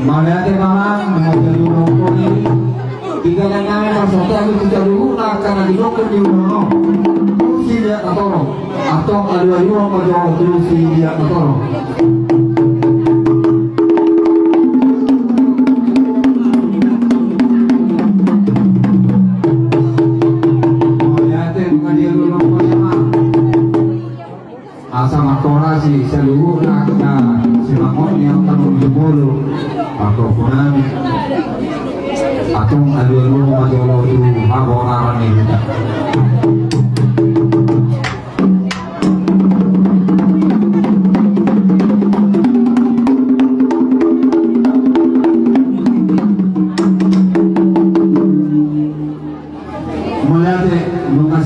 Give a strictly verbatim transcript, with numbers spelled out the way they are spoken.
Mauliate amang, mauliate amang. Tinggal nang nami marsogot tu saluhutna angka na didok di ulaon on. Tu si Biak Natorop. Antong alualuhon ma jolo tu si Biak Natorop. Mauliate, mauliate, mauliate. Asa mangkorasi saluhutna angka simangot ni angka na jumolo. Angka ponami. Antong alualuhon ma jolo tu habonaran ni huta. Mauliate, mauliate.